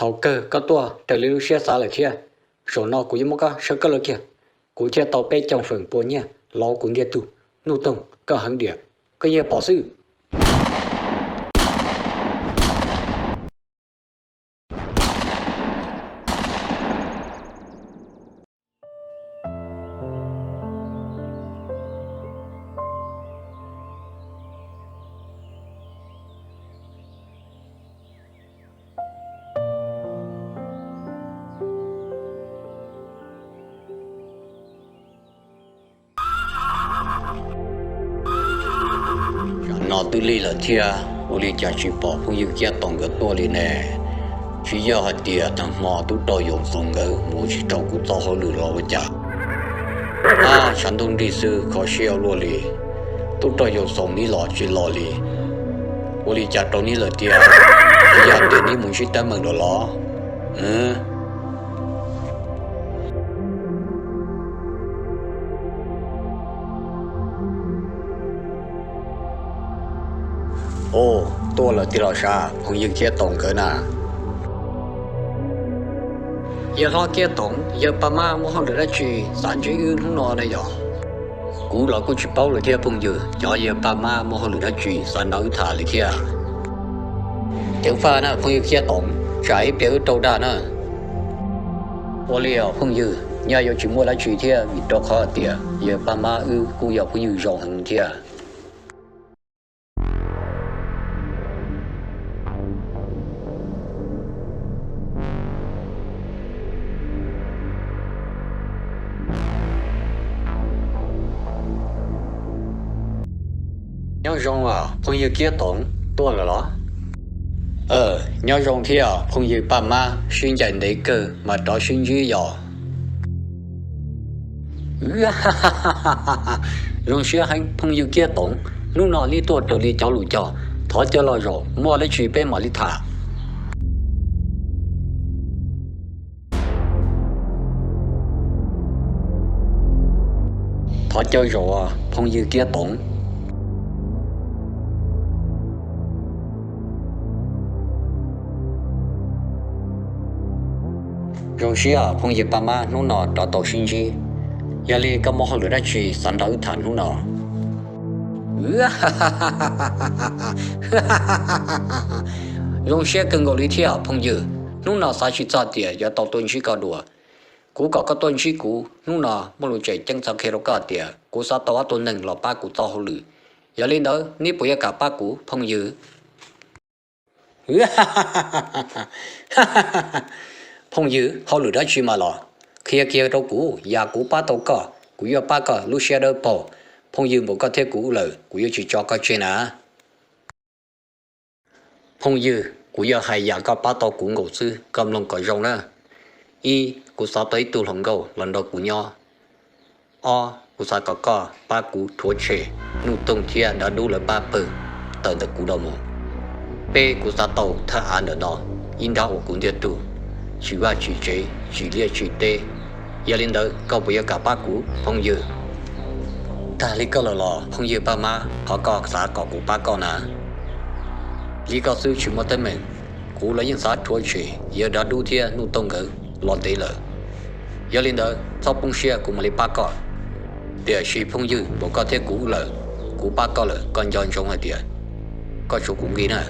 Thaum kawg koj tuaj raws li lub siab xav lawm thiab. Zaum no kuv yuav muab koj sawb koj lawm kiag, kuv thiaj tau peb caug feem pua nyiaj los ua kuv ntiag tug. Nuj Toog, koj heev diam, koj yeej pom xwb. Tam no twb lig lawm thiab, ua li cas tsis pom phooj ywg Kiab Toom nkawd tuaj li ne? Tsis yog hais tias tag hmo tub rog Yoos Xoom nkawd mus tsis raug kuv txoj hauj lwm los ua cas? Ab, tshav ntuj nrig xwb kho siab ua luaj li. Tub rog Yoos Xoom neb los tsis los li? Ua li cas rau neb lawm tiag? Yog tias neb mus ntsib teeb meem lawm los? Ua, tuaj lawm tiag los sav, phooj ywg Kiab Toom nkawd na? Yawg hlob Kiab Toom, yawg Paj Mab muaj hauj lwm dab tsi xav ntsib wb hnub no na yog? Kuv los kuj tsis paub lawm thiab phooj ywg, xyov yawg Paj Mab muaj hauj lwm dab tsi xav nrog wb tham li thiab. Ceev faj na phooj ywg Kiab Toom, tsam ib pliag wb raug dag na. Ua li os phooj ywg, nyaj yuav tsis muaj dab tsi thiab vim rau qhov tias yawg Paj Mab wb kuj yog phooj ywg zoo heev thiab. Nyob zoo os phooj ywg Kiab Toom, tuaj lawm los? Nyob zoo thiab phooj ywg Paj Mab, sib ncaim ntev kawg mas rov sib ntsib yog. Zoo siab heev phooj ywg Kiab Toom, hnub no neb tuaj raws li cov lus cog, thov caw los zaum muaj dab tsi peb mam li tham. Thov caw zaum phooj ywg Kiab Toom. Zoo siab phooj ywg Paj Mab hnub no rov tau sib ntsib. Yog li koj muaj hauj lwm dab tsi xav nrog wb tham hnub no? Zoo siab kawg nkaus li thiab phooj ywg, hnub no xav tsis txog tias yuav tau tuaj ntsib koj dua. Kuv kom koj tuaj ntsib kuv, hnub no muaj lus tseem ceeb xav qhia rau koj tias kuv xav tau ob tug neeg los pab kuv txoj hauj lwm. Yog li ntawd neb puas yuav kam pab kuv phooj ywg? Phooj ywg, hauj lwm dab tsi mas los? Qhia kiag rau kuv, yam kuv pab tau koj, kuv yuav pab koj lub siab dawb paug. Phooj ywg npaum koj thiab kuv lawm, kuv yuav tsis tso koj tseg na. Phooj ywg, kuv yuav hais yam koj pab tau kuv nkaus xwb, koj mloog kom zoo na. Ib, kuv xav tau ib tug hluas nkauj los nrog kuv nyob. Ob, kuv xav kom koj pab kuv rhuav tshem Nuj Toog thiab Dab Dub lawv pab pawg tawm ntawm kuv no mus. Peb, kuv xav tau thaj av ntawm no ib nrab ua kuv ntiag tug, tsis vaj tsis tsev, tsis liaj tsis teb. Yog li ntawd koj puas yuav kam pab kuv phooj ywg? Tag li koj lawm los phooj ywg Paj Mab, qhov koj xav kom kuv pab koj na? Li koj xwb tsis muaj teeb meem, kuv los yeej xav rhuav tshem yawg Dab Dub thiab Nuj Toog nkawd los ntev lawm. Yog li ntawd txhob poob siab, kuv mam li pab koj. Tiam sis phooj ywg npaum koj thiab kuv lawm, kuv pab koj lawm koj nco ntsoov hais tias koj tshuav kuv nqi na.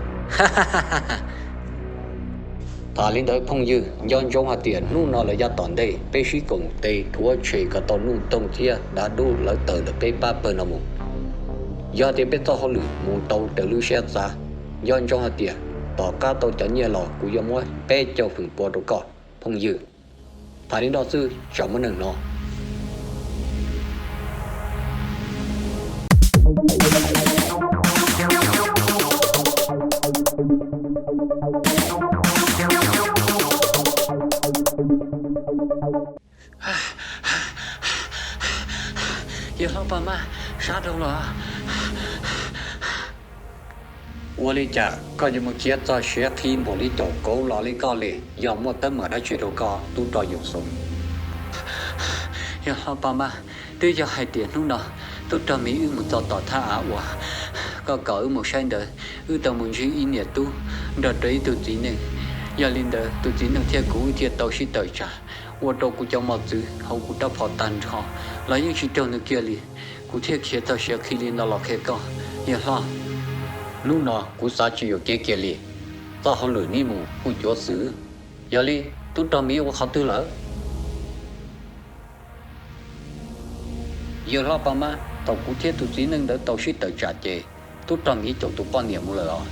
Tag li ntawd phooj ywg, nco ntsoov hais tias hnub no lawm yav tom ntej peb sib koom tes rhuav tshem kom tau Nuj Toog thiab Dab Dub lawv tawm ntawm peb pab pawg no mus. Yog tias peb txoj hauj lwm mus tau raws lub siab xav, nco ntsoov hais tias tom qab tau cov nyiaj los kuv yuav muab peb caug feem pua rau koj phooj ywg. Tham li no xwb, tsam muaj neeg no. Yawg hlob Paj Mab, sab dhau los. Ua li cas koj yuav mus khiav txog siav qhi npaum li caum kauv los li koj li? Yog muaj teeb meem dab tsi rau koj tub rog Yoos Xoom? Yawg hlob Paj Mab, twb yog hais tias hnub no tub rog miv wb mus txog tom thaj av uas koj kom wb mus saib ntawd, wb tau mus ntsib ib niam tub nrog rau ib tug txiv neej. Yog li ntawd tus txiv neej thiab kuv wb thiaj tau sib tawm tsam, ua rau kuv cov mos txwv hauv kuv rab phom tag nrho los yeej tsis raug nws kiag li. Kuv thiaj khiav txog siav qhi li no los qhia koj, yawg hlob. Hnub no kuv xav tsis yuam kev kiag li, txoj hauj lwm neb mus kuj cuav xwb. Yog li, tub rog miv ua qhov twg lawm? Yawg hlob Paj Mab, thaum kuv thiab tus txiv neej ntawd tau sib tawm tsam ces tub rog miv caum tus poj niam mus lawm os.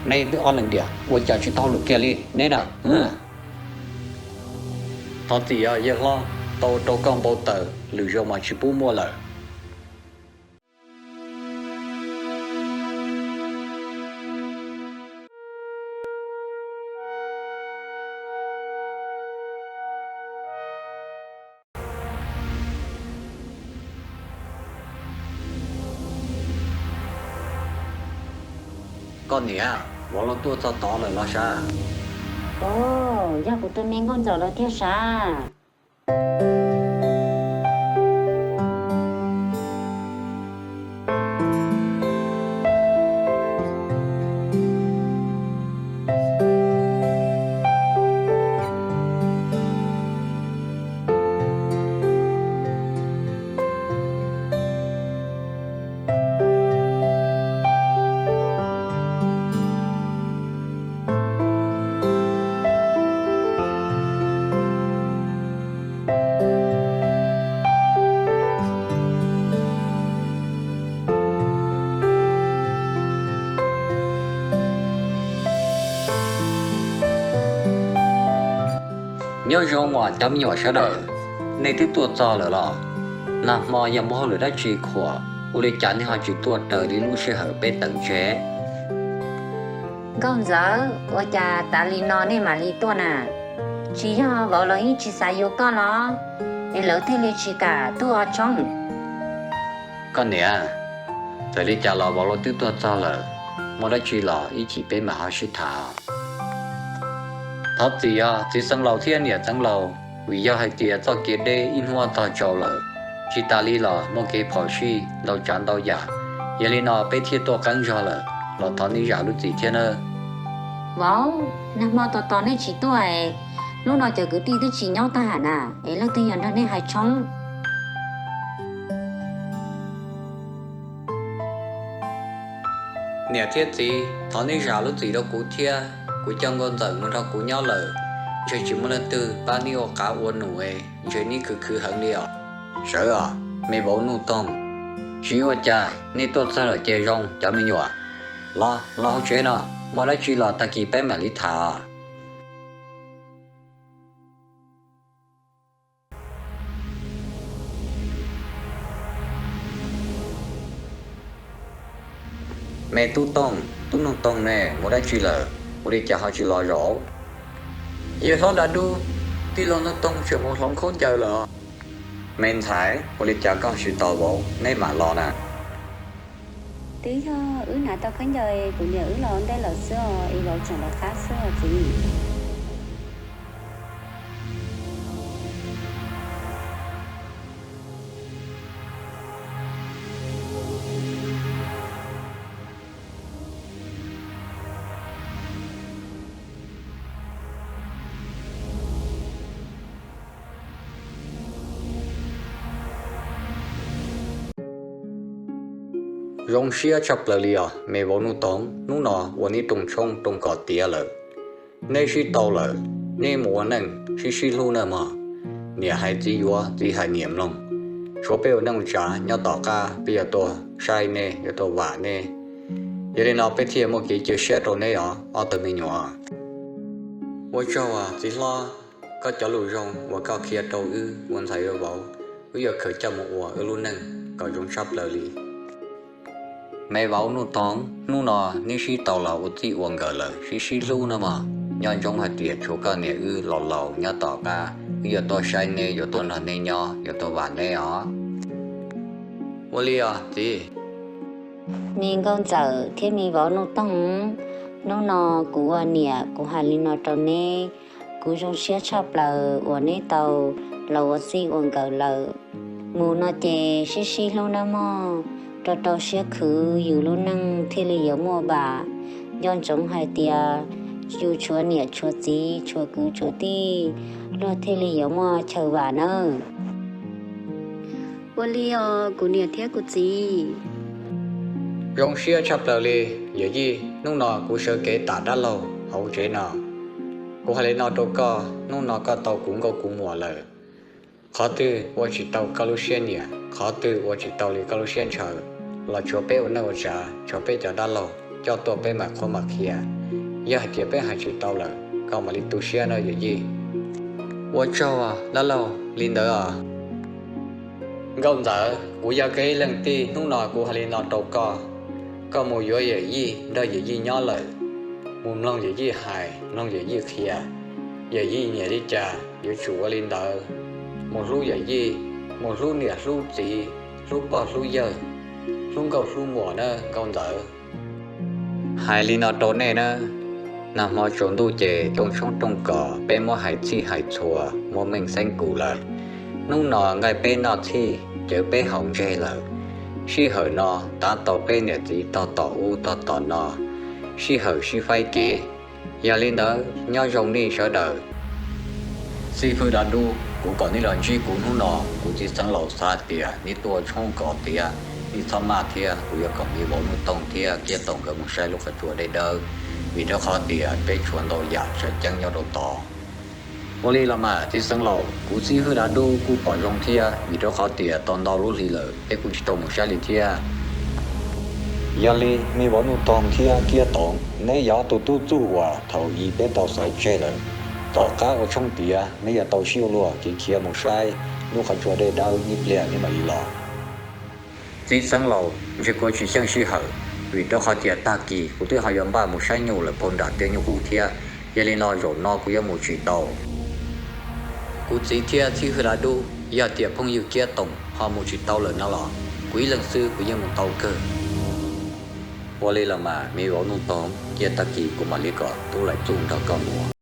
Nej twb ob leeg diam ua cas tsis tau hauj lwm kiag li neb na? Thov txim os yawg hlob, tau ua rau koj npau taws, lwm zaus mas tsis pub muaj lawm. Koj niam, vauv los tuaj txog tod lawm los sav? Yog kuv tus me nkauj ntxawm los thiab sav. Nyob zoo os cov me nyuam sawv daws, nej twb tuaj txog lawm los? Nag hmo yog muaj hauj lwm dab tsi khuam ua li cas nej ho tsis tuaj raws li lub sij hawm peb teem tseg? Nkauj ntxawm, ua cas tas li no nej mam li tuaj na? Tsis yog vauv los yeej tsis xav yuav koj los? Es lawv thiaj li tsis kam tuaj ua tshoob. Koj niam, txawm li cas los vauv los twb tuaj txog lawm, muaj dab tsi los ib chim peb mam ho sib tham. Thov txim os txiv xeev laus thiab niam xeev laus, vim yog hais tias txoj kev deb ib hnub tog tsaus lawm, tsis tas li los muaj kev phom sij ntau tsav ntau yam, yog li no peb thiaj tuaj qeeb zog lawm, los thov nej zam lub txim thiab nawb. Vauv, nag hmo tos tos nej tsis tuaj es, hnub no cov kwv tij twb tsis nyob tag hab na, es leej twg yog nrog nej hais tshoob? Niam thiab txiv, thov neb zam lub txim rau kuv thiab, kuv coj nkauj ntxawm mus nrog kuv nyob lawm, ntshe tsis muaj leej twg pab neb ua qav ua num, ntshe neb khwv khwv heev li os. Sawv os, me vauv Nuj Toog, tsis ua cas, nej tuaj txog lawm ces zoo cov me nyuam. Los, los hauv tsev no, muaj dab tsi los tag kis peb mam li tham. Me tub Toog, tub Nuj Toog ne, mus dab tsi lawm, ua li cas ho tsis los zaum? Yawg hlob Dab Dub, tij laug Nuj Toog tseem mus hloov khaub ncaws lawm. Me ntxhais, ua li cas koj tsis tos vauv neb mam los na? Twb yog wb hnav tau khaub ncaws kuv niam wb los ntej lawm xwb os, es vauv tseem lawv qab xwb os txiv. Zoo siab tshaj plaws li os me vauv Nuj Toog, hnub no ua neb rooj tshoob rooj kos tiav lawm. Neb sib tau lawm, neb mus ua neej sib sib hlub nawb mog. Niam hais txiv yuav, txiv hais niam mloog. Tshuav peb ua neej ua tsav nyob tom qab, peb yuav tuaj saib neb, yuav tuaj vam neb. Yog li no peb thiaj muaj kev cia siab rau neb os ob tug me nyuam. Ua tsaug txiv hlob, koj cov lus zoo uas koj qhia rau wb ua ntxhais ua vauv, wb yuav khaws coj mus ua wb lub neej kom zoo tshaj plaws li. Me vauv Nuj Toog, hnub no neb sib tau los ua txij ua nkawm lawm, sib sib hlub nawb mog. Nco ntsoov hais tias tshuav koj niam wb laus laus nyob tom qab, wb yuav tuaj saib neb, yuav tuaj nrog neb nyob, yuav tuaj vam neb os. Ua li os txiv. Me nkauj ntxawm thiab me vauv Nuj Toog, hnub no kuv ua niam kuv hais li no rau neb, kuv zoo siab tshaj plaws uas neb tau los ua txij ua nkawm lawm. Mus no ces sib sib hlub nawb mog, rau rau siab khwv yus lub neej thiaj li yuav muaj vam. Nco ntsoov hais tias Yus tshuav niam tshuav txiv tshuav kwv tshuav tij, luag thiaj li yuav muaj chaw vam nawb. Ua li os kuv niam thiab kuv txiv. Zoo siab tshaj plaws li yawm yij, hnub no kuv sawv kev tas dab laug hauv tsev no. Kuv hais li no rau koj, hnub no koj tau kuv nkauj kuv muam lawm. Qhov twg ua tsis tau koj lub siab nyiam, qhov twg ua tsis tau li koj lub siab ntshaw, los tshuav peb ua neej ua tsav, tshuav peb cov dab laug coj tuaj peb mam qhuab mam qhia. Yog hais tias peb hais tsis tau lawm, koj mam li tu siab no yawm yij. Ua tsaug dab laug li ntawd os. Nkauj Ntxawm, kuv yog koj ib leeg tij, hnub no kuv hais li no rau koj, koj mus yuav yawm yij, nrog yawm yij nyob lawm, mus mloog yawm yij hais, mloog yawm yij qhia. Yawm yij nyiam li cas yuav tsum ua li ntawd. Mus hlub yawm yij, mus hlub niam hlub txiv, hlub pog hlub yawg, hlub nkauj hlub muam na Nkauj Ntxawm. Hais li no rau nej na, nag hmo tsaus ntuj ces rooj tshoob rooj kos peb muab hais txhij hais txhua, muab meej xeeb kus lawm. Hnub no nqaij peb noj txhij, cawv peb haus ntseg lawm. Sij hawm no tav tau peb niam txiv tog tom ub tog tom no, sij hawm sib faib kev. Yog li ntawd nyob zoo nej sawv daws. Xib fwb Dab Dub, kuv kom nej los ntsib kuv hnub no, kuv txiv xeev laus xav tias nej tuaj tshoob kos tiav, nej txhob maj thiab, kuv yuav kom me vauv Nuj Toog thiab Kiab Toom nkawd mus saib lub qhov tsua dej dawb, vim rau qhov tias peb tshuav ntau yam tseem ceeb nyob rau tod. Ua li los mas txiv xeev laus, kuv xib fwb Dab Dub kuj pom zoo thiab, vim rau qhov tias tau ntau lub hli lawm peb kuj tsis tau mus saib li thiab. Yog li me vauv Nuj Toog thiab Kiab Toom, neb yog tus tub txuj uas thaum i peb tau xaiv tseg lawm. Tom qab ua tshoob tiav neb yuav tau sib ua luag kev khiav mus saib lub qhov tsua dej dawb ib pliag neb mam li los. Txiv xeev laus, ntshe kuv tsis xyeej sij hawm, vim rau qhov tias tag kis kuv twb ho yuav npaj mus saib nyuj lawm puag nram tiaj nyuj qus thiab. Yog li no zaum no kuv yuav mus tsis tau. Kuv txiv thiab xib fwb Dab Dub, yog tias phooj ywg Kiab Toom ho mus tsis tau lawm no los kuv ib leeg xwb kuv yeej mus tau kawg. Ua li los mas me vauv Nuj Toog, cia tag kis kuv mam li kom tub Laim Txuj nrog koj mus.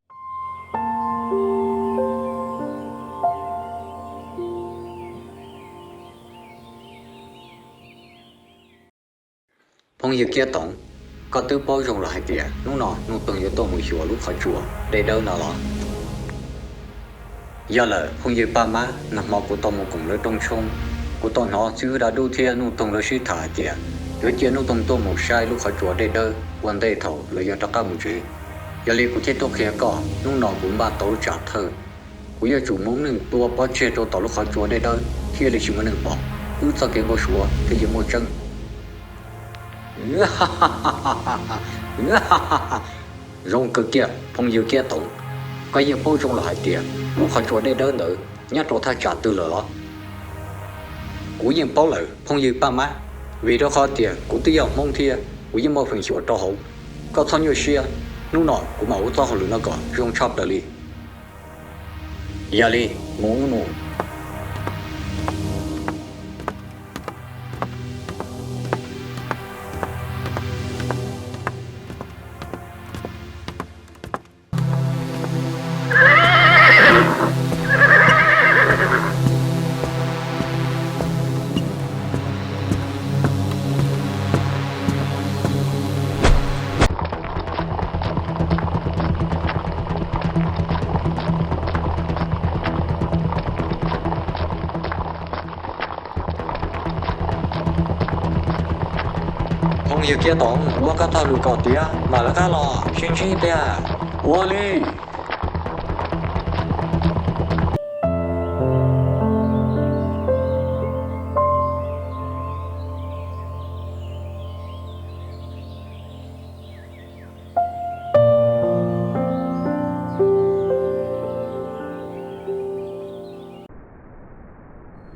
Phooj ywg Kiab Toom, koj twb paub zoo lawm hais tias hnub no Nuj Toog yuav tuaj mus xyuas lub qhov tsua dej dawb no los? Yog lawm phooj ywg Paj Mab, nag hmo kuv tau mus koom lawv rooj tshoob, kuv tau hnov xib fwb Dab Dub thiab Nuj Toog lawv sib tham hais tias yuav cia Nuj Toog tuaj mus saib lub qhov tsua dej dawb ua ntej thaum lawv yuav rov qab mus tsev. Yog li kuv thiaj tuaj qhia koj, hnub no kuv npaj tau lub tsam thawj, kuv yuav tsum muab neeg tua pov tseg rau tom lub qhov tsua dej dawb thiaj li tsis muaj neeg pom, wb txoj kev npau suav thiaj li muaj tseeb. Zoo kawg kiag phooj ywg Kiab Toom, koj yeej paub zoo lawm hais tias lub qhov tsua dej dawb ntawd nyob rau thaj tsam twg lawm los? Kuv yeej paub lawm phooj ywg Paj Mab, vim rau qhov tias kuv twb yog Hmoob thiab kuv yeej muaj feem xyuam rau hauv. Koj txhob nyuaj siab, hnub no kuv mam ua txoj hauj lwm no kom zoo tshaj plaws li. Yog li, mus wb mus. Phooj ywg Kiab Toom, ua koj txoj hauj lwm kom tiav mam lawv qab los sib ntsib tiag. Ua li.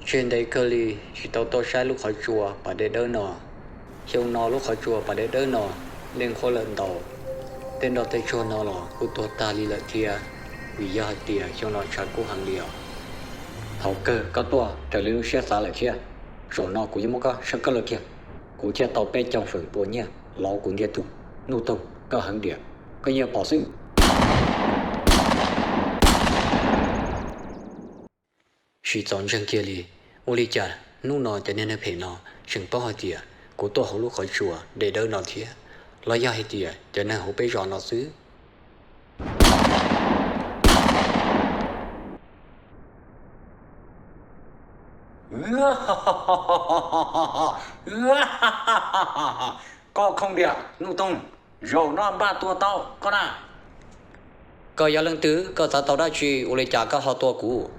Tseg ntev kawg li tsis tau tuaj saib lub qhov tsua pas dej dawb no. Xyoo no lub qhov tsua pas dej dawb no dej nqhuab lawm ntau, tej nroj tej tsuag no los kuj tuag tag li lawm thiab, vim yog hais tias xyoo no tshav kub heev li os. Thaum kawg koj tuaj raws li lub siab xav lawm thiab, zaum no kuv yuav muab koj sab koj lawm kiag, kuv thiaj tau peb caug feem pua nyiaj los kuv ntiag tug. Nuj Toog, koj heev diam, koj yeej pom xwb. Tsis txaus ntseeg kiag li, ua li cas hnub no cov niag neeg phem no tseem paub hais tias kuv tuaj hauv lub qhov tsua dej dawb no thiab, los yog hais tias cov neeg hauv peb zos no xwb? Koj khoom tiag Nuj Toog, zaum no npaj tua tau koj na. Koj yog leej twg, koj xav tau dab tsi, ua li cas koj ho tua kuv?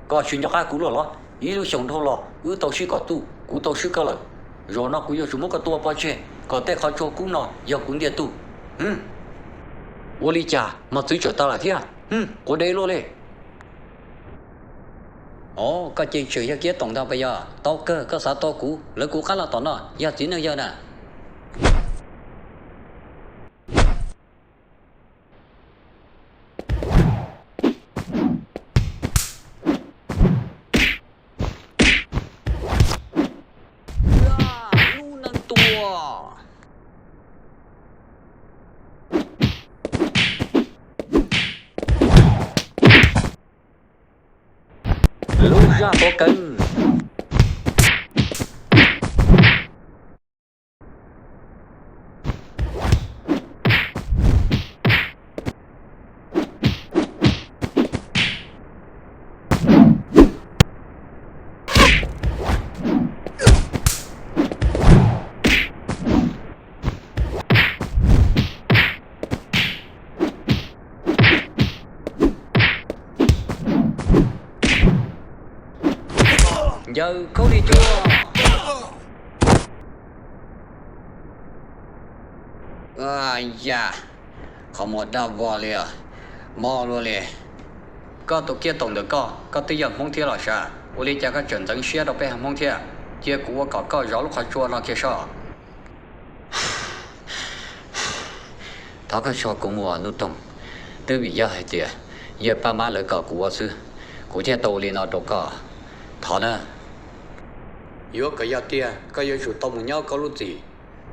Koj tsis nco qab kuv lawm los? Ib lub xyoos dhau los wb tau sib kom tuj, kuv tau swb koj lawm. Zaum no kuv yuav tsum muab koj tua pov tseg kom tej qhov tsua kub no yog kuv ntiag tug. Ua li cas mos txwv tseem tau lawm thiab? Quav dev luaj li. Os, koj ces tseem yog Kiab Toom ntag puas yog? Tau kawg koj xav tua kuv, lawv kuv qab los tom no, yog txiv neej yawg na. Lub neej tuag. Lub zaj pov keeb. Ncaws khaub lig cuaj. Yam, qhov muag daj vog li os, mob luaj li. Koj tus Kiab Toom ntawm koj, koj twb yog Hmoob thiab los sav, ua li cas koj tseem ntxeev siab rau peb haiv Hmoob thiab? Cia kuv ua kom koj zov lub qhov tsua no kiag soj. Thov koj tso kuv mus Nuj Toog, twb vim yog hais tias yawg Paj Mab lawv kom kuv ua xwb, kuv thiaj tau ua li no rau koj. Thov na. Yuav kom yog tiag, koj yuav tsum tau mus nyob koj lub txim,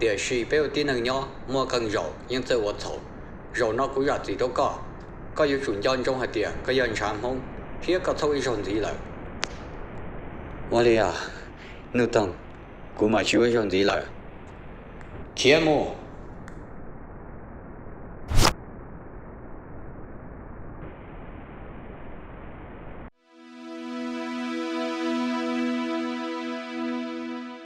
tiam sis peb ua tib neeg nyob muaj qee zaus yeej txawj ua txhaum. Zaum no kuv zam txim rau koj, koj yuav tsum nco ntsoov hais tias koj yog ntshav Hmoob thiab koj txhob ua ib zaug ntxiv lawm. Ua li os, Nuj Toog, kuv mam tsis ua ib zaug ntxiv lawm. Khiav mus!